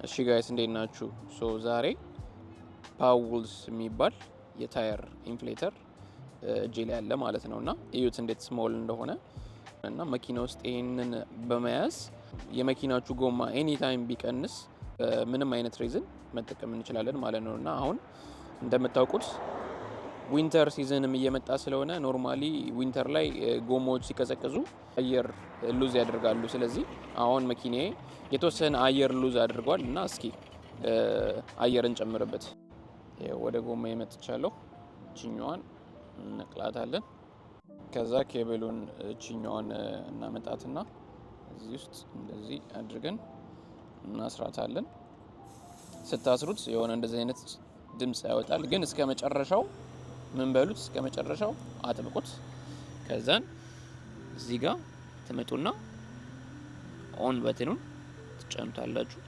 እሺ guys፣ እንዴት ናችሁ? So ዛሬ Powools የሚባል የ tire inflator እጄ ላይ ያለ ማለት ነው። እና እዩት እንዴት small እንደሆነ። እና መኪና ውስጥ ይህንን በመያዝ የመኪናችሁ ጎማ anytime ቢቀንስ ምንም አይነት reason መጠቀም እንችላለን ማለት ነው። እና አሁን እንደምታውቁት winter season ም እየመጣ ስለሆነ normally winter ላይ ጎማዎች ሲቀዘቅዙ አየር lose ያደርጋሉ። ስለዚህ አሁን መኪናዬ የተወሰነ አየር lose አድርጓል እና እስኪ አየር እንጨምርበት። ወደ ጎማ መጥቻለሁ። እችኛዋን እንነቅላታለን። ከዛ ኬብሉን እችኛዋን እናመጣትና እዚህ ውስጥ እንደዚህ አድርገን እናስራታለን። ስታስሩት የሆነ እንደዚህ አይነት ድምፅ ያወጣል። ግን እስከ መጨረሻው ምን በሉት፣ እስከ መጨረሻው አጥብቁት። ከዛን እዚህ ጋር ትመጡና on button ኑን ትጫኑታላችሁ።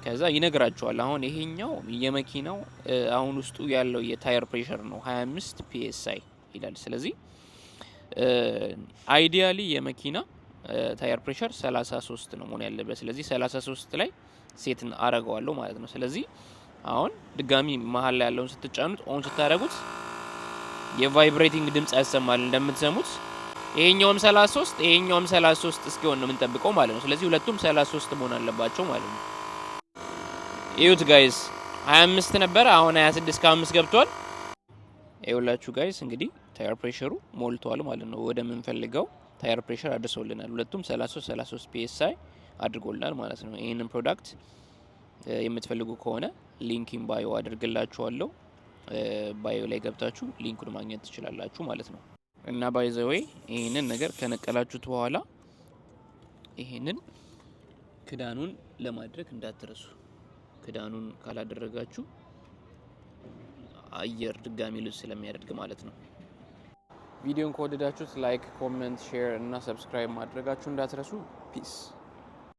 ከዛ ይነግራችኋል። አሁን ይሄኛው የመኪናው አሁን ውስጡ ያለው የ tire pressure ነው፣ 25 PSI ይላል። ስለዚህ ideally የመኪና tire pressure 33 ነው መሆን ያለበት። ስለዚህ 33 ላይ set አረገዋለሁ ማለት ነው። ስለዚህ አሁን ድጋሚ መሀል ላይ ያለውን ስትጫኑት፣ on ስታደረጉት የ vibrating ድምጽ ያሰማል እንደምትሰሙት። ይሄኛውም 33፣ ይሄኛውም 33 እስኪሆን ነው የምንጠብቀው ማለት ነው። ስለዚህ ሁለቱም 33 መሆን አለባቸው ማለት ነው። እዩት guys፣ 25 ነበረ፣ አሁን 26 ከ5 ገብቷል። ይኸውላችሁ guys፣ እንግዲህ tire pressure ሩ ሞልቷል ማለት ነው። ወደምንፈልገው tire pressure አድርሶልናል። ሁለቱም 33 33 PSI አድርጎልናል ማለት ነው። ይህንን product የምትፈልጉ ከሆነ link in bio አድርግላችኋለሁ። Bio ላይ ገብታችሁ link ኡን ማግኘት ትችላላችሁ ማለት ነው። እና by the way፣ ይህንን ነገር ከነቀላችሁት በኋላ ይህንን ክዳኑን ለማድረግ እንዳትረሱ። ክዳኑን ካላደረጋችሁ አየር ድጋሚ lose ስለሚያደርግ ማለት ነው። ቪዲዮን ከወደዳችሁት like፣ comment፣ share እና subscribe ማድረጋችሁ እንዳትረሱ። Peace.